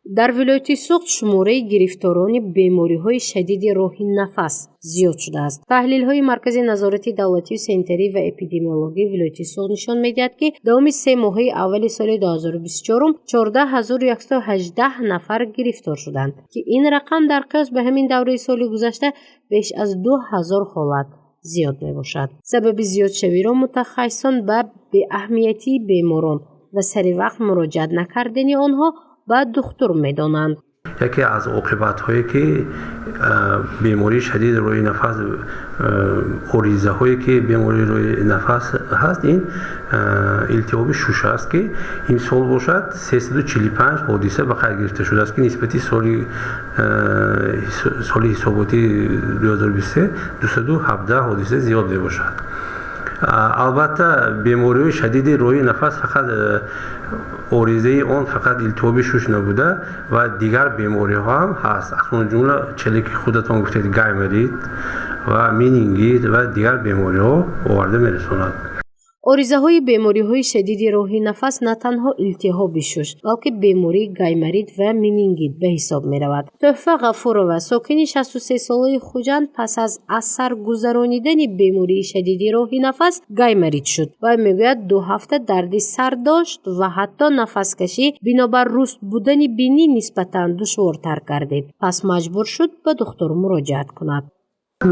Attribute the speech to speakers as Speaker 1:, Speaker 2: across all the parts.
Speaker 1: Дар вилояти Суғд шумораи гирифторони бемориҳои шадиди роҳи нафас зиёд шудааст. Таҳлилҳои Маркази назорати давлатии санитарӣ ва эпидемиологии вилояти Суғд нишон медиҳад, ки давоми 3 моҳаи аввали соли 2024 14 118 нафар гирифтор шуданд, ки ин рақам дар қиёс ба ҳамин давраи соли гузашта беш аз 2000 ҳолат зиёд мебошад. Сабаби зиёдшавиро мутахассисон ба беаҳамиятии беморон ва сари вақт муроҷиат накардани онҳо ба духтур медонанд.
Speaker 2: Яке аз оқибатҳое, ки бемории шадиди роҳи нафас, оризаҳое, ки бемории роҳи нафас ҳаст, ин илтиҳоби шуш аст, ки имсол бошад, 345 ҳодиса ба қайд гирифта шудааст, ки нисбати соли ҳисоботии 2023 217 ҳодиса зиёд мебошад. Албатта, бемориҳои шадиди роҳи нафас фақат оризаи он фақат илтиҳоби шуш набуда ва дигар бемориҳо ҳам ҳаст, аз он ҷумла, челе ки худатон гуфтед, гайморит ва менингит ва дигар бемориҳо оварда мерасонад.
Speaker 1: Оризаҳои бемориҳои шадиди роҳи нафас на танҳо илтиҳоби шуш, балки бемории гайморит ва менингит ба ҳисоб меравад. Тӯҳфа Ғафурова, сокини 63-солаи Хуҷанд, пас аз сар гузаронидани бемории шадиди роҳи нафас гайморит шуд. Вай мегӯяд, 2 ҳафта дарди сар дошт ва ҳатто нафаскашӣ бинобар руст будани бинӣ нисбатан душвортар гардид. Пас маҷбур шуд ба духтур муроҷиат кунад.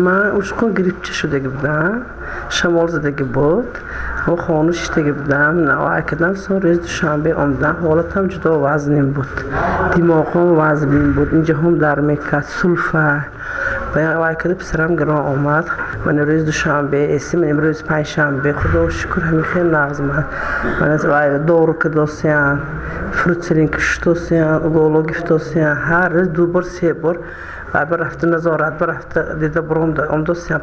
Speaker 3: Ман ушқун гриппча шудаги будам, шамол задаги буд, хона шиштаги будам. Навай кардам, со рӯзи душанбе омадам, ҳолатам ҷудо вазнин буд, димоғҳом вазнин буд, инҷаҳом дард мекард, сулфа вай карда. Писарам гирон омад. Ман рӯзи душанбе эси, ман рӯзи панҷшанбе, худо шукр, ҳамин хел нағз. Ман дору кардосиян, фурацилин киштосиян, уголо гифтосиян, ҳар рӯз ду бор, се бор рафта назорат, рафта дида буромда омдосиян.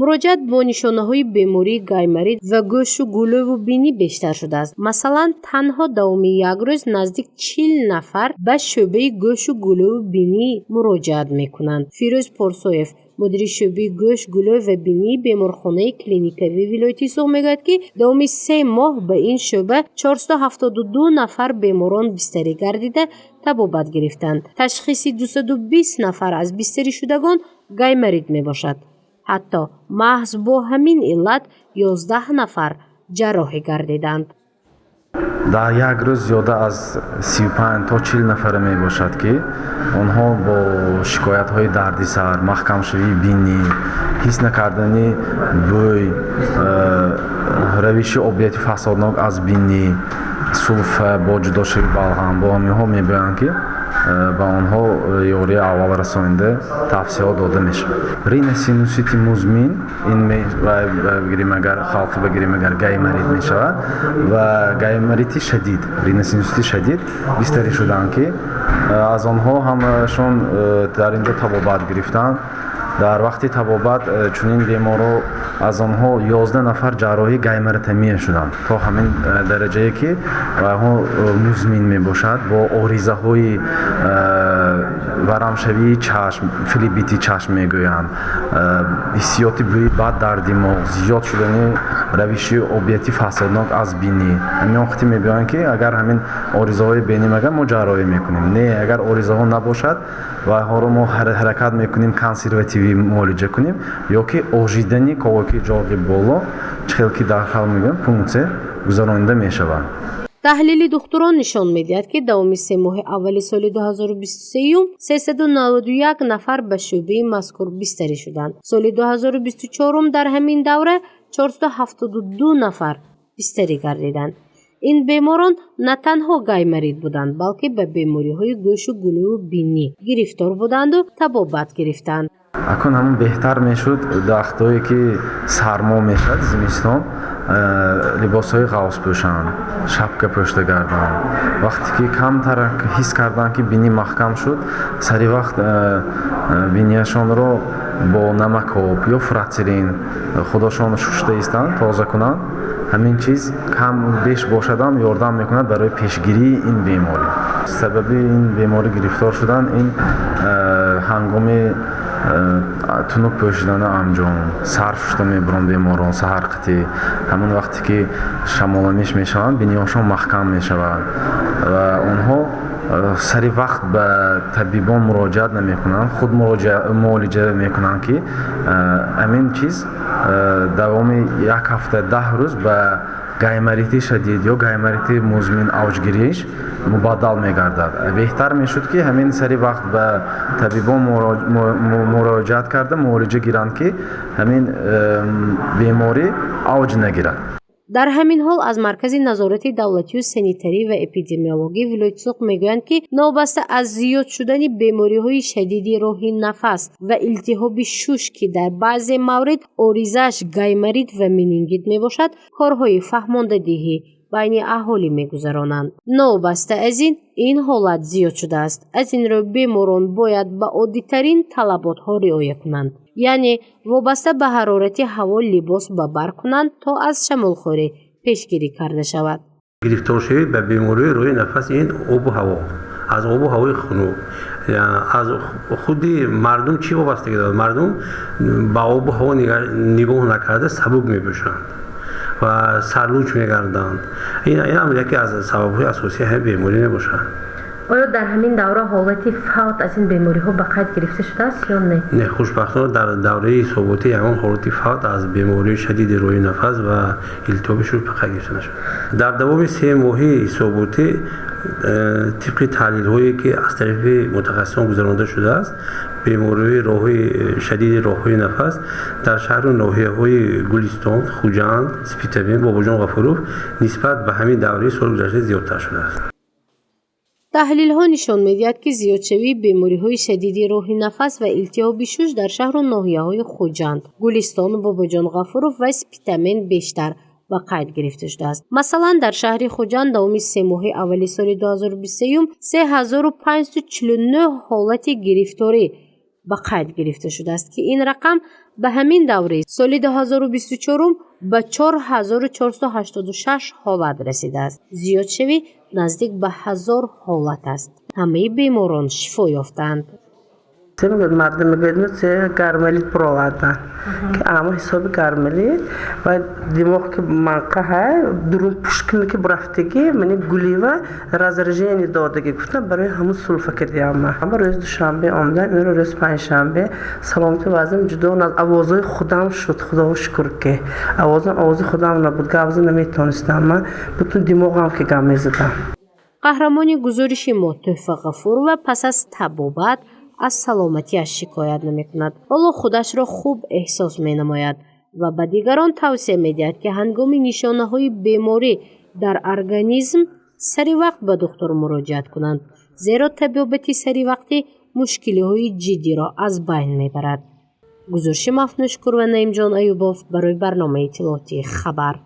Speaker 1: Муроҷиат бо нишонаҳои бемории гайморит ва гӯшу гулӯву бинӣ бештар шудааст. Масалан, танҳо давоми як рӯз наздик 40 нафар ба шӯъбаи гӯшу гулӯву бинӣ муроҷиат мекунанд. Фирӯз Порсоев, мудири шӯъбаи гӯш, гулӯ ва бинии беморхонаи клиникавии вилояти Суғд, мегӯяд, ки давоми 3 моҳ ба ин шӯъба 472 нафар беморон бистарӣ гардида, табобат гирифтанд. Ташхиси 220 нафар аз бистаришудагон гайморит мебошад. Ҳатто маҳз бо ҳамин иллат 11 нафар ҷарроҳӣ гардиданд.
Speaker 4: Дар як рӯз зиёда аз 35 то 40 нафара мебошад, ки онҳо бо шикоятҳои дарди сар, маҳкамшавии бинӣ, ҳис накардани бӯй, равиши обияти фасоднок аз бинӣ, сулфа бо ҷудошавии балғам, бо ҳаминҳо мебиёянд, ки ба онҳо ёрии аввал расонида, тавсияҳо дода мешавад. Риносинусити музмин ин бигирем, агар халқи бигирем, агар гайморит мешавад ва гайморити шадид, риносинусити шадид бистарӣ шуданд, ки аз онҳо ҳамашон дар ин ҷо табобат гирифтанд. Дар вақти табобат чунин беморо аз онҳо 11 нафар ҷарроҳии гайморотомия шуданд, то ҳамин дараҷае, ки онҳо музмин мебошад, бо оризаҳои варамшавии чашм, флебити чашм мегӯянд, ҳиссиёти бӯи бад дар димоғ, зиёд шудани равиши обияти фасоднок аз бинӣ. Ҳамин вақте мебиёянд, ки агар ҳамин оризаҳои бинӣ, агар мо ҷарроҳӣ мекунем, не, агар оризаҳо набошад, вайҳоро мо ҳаракат мекунем консервативӣ муолиҷа кунем ё ки ожидани ковоки ҷоғи боло, чӣ хел ки дар халқ мегӯям, пунксия гузаронида мешавад.
Speaker 1: Таҳлили духтурон нишон медиҳад, ки давоми 3 моҳи аввали соли 2023 391 нафар ба шӯъбаи мазкур бистарӣ шуданд. Соли 2024 дар ҳамин давра 472 нафар бистарӣ гардиданд. Ин беморон на танҳо гайморит буданд, балки ба бемориҳои гӯшу гулӯву бинӣ гирифтор буданду табобат гирифтанд.
Speaker 4: Акун ҳамон беҳтар мешуд, вақтҳое ки сармо мешавад, зимистон, либосҳои ғафс пӯшанд, шапка пӯшта гарданд. Вақте ки камтар ҳис карданд, ки бинӣ маҳкам шуд, сари вақт бинияшонро бо намакоб ё фурацилин худошон шушта истанд, тоза кунанд. Ҳамин чиз кам беш бошадам ёрдам мекунад барои пешгирии ин беморӣ. Сабаби ин беморӣ гирифтор шудан ин ҳангоми тунук пӯшидани анҷом, сар шушта мебуранд беморон саҳар қатӣ. Ҳамон вақте ки шамоламеш мешаванд, биниҳошон маҳкам мешавад ва онҳо Сари вақт ба табибон муроҷиат намекунанд, худ муолиҷа мекунанд, ки ҳамин чиз давоми як ҳафта, 10 рӯз ба гайморити шадид ё гайморити музмин авҷгириш мубаддал мегардад. Беҳтар мешуд, ки ҳамин сари вақт ба табибон муроҷиат карда, муолиҷа гиранд, ки ҳамин беморӣ авҷ нагирад.
Speaker 1: Дар ҳамин ҳол, аз Маркази назорати давлатию санитарӣ ва эпидемиологии вилояти Суғд мегӯянд, ки новобаста аз зиёд шудани бемориҳои шадиди роҳи нафас ва илтиҳоби шуш, ки дар баъзе маврид оризааш гайморит ва менингит мебошад, корҳои фаҳмондадиҳӣ байни аҳолӣ мегузаронанд. Новобаста аз ин, ин ҳолат зиёд шудааст. Аз ин рӯ, беморон бояд ба оддитарин талаботҳо риоя кунанд, яъне вобаста ба ҳарорати ҳаво либос ба бар кунанд, то аз шамолхӯрӣ пешгирӣ карда шавад.
Speaker 2: Гирифторшавӣ ба бемории роҳи нафас ин обу ҳаво, аз обу ҳавои хунук, аз худи мардум чӣ вобастагӣ дорад? Мардум ба обу ҳаво нигоҳ накарда сабук мепӯшанд ва сарлуч мегарданд. Инам яке аз сабабҳои асосии ҳамин беморӣ мебошад.
Speaker 5: Оё дар ҳамин давра ҳолати фавт аз ин бемориҳо ба қайд гирифта шудааст ё не?
Speaker 2: Не, хушбахтона, дар давраи ҳисоботӣ ягон ҳолати фавт аз бемории шадиди роҳи нафас ва илтиҳоби шуш ба қайд гирифта нашуд. Дар давоми 3 моҳи ҳисоботӣ, тибқи таҳлилҳое, ки аз тарафи мутахассисон гузаронида шудааст, бемориҳои роҳҳои шадиди роҳҳои нафас дар шаҳру ноҳияҳои Гулистон, Хуҷанд, Спитамен, Бобоҷон Ғафуров нисбат ба ҳамин давраи соли гузашта зиёдтар шудааст.
Speaker 1: Таҳлилҳо нишон медиҳад, ки зиёдшавии бемориҳои шадиди роҳи нафас ва илтиҳоби шуш дар шаҳру ноҳияҳои Хуҷанд, Гулистон, Бобоҷон Ғафуров ва Спитамен бештар ба қайд гирифта шудааст. Масалан, дар шаҳри Хуҷанд давоми 3 моҳи аввали соли 2023 3549 ҳолати гирифторӣ ба қайд гирифта шудааст, ки ин рақам ба ҳамин давраи соли 2024 ба 4486 ҳолат расидааст. Зиёдшавӣ наздик ба 1000 ҳолат аст. Ҳамаи беморон шифо ёфтаанд.
Speaker 3: Се мегӯяд, мардум мегӯяд, се гайморит буровардан, ки ама ҳисоби гайморит ва димоғ ки манқа ҳай дурун пушкини ки бурафтагӣ, мани гулива раздражение додагӣ гуфтам. Барои ҳамун сулфа кардиам. Ма ама рӯзи душанбе омадам, имрӯз рӯзи панҷшанбе. Саломати вазъам ҷудо аз овозҳои худам шуд, худоро шукр, ки овозам овози худам набуд, гап зада наметонистам ман, бутун димоғам ки гап мезадам.
Speaker 1: Қаҳрамони гузориши мо, Тӯҳфа Ғафурова, пас аз табобат аз саломатиаш шикоят намекунад. Ҳоло худашро хуб эҳсос менамояд ва ба дигарон тавсия медиҳад, ки ҳангоми нишонаҳои беморӣ дар организм сари вақт ба духтур муроҷиат кунанд, зеро табобати саривақтӣ мушкилиҳои ҷиддиро аз байн мебарад. Гузориши Мафнушкур ва Наимҷон Аюбов барои барномаи иттилоотии «Хабар».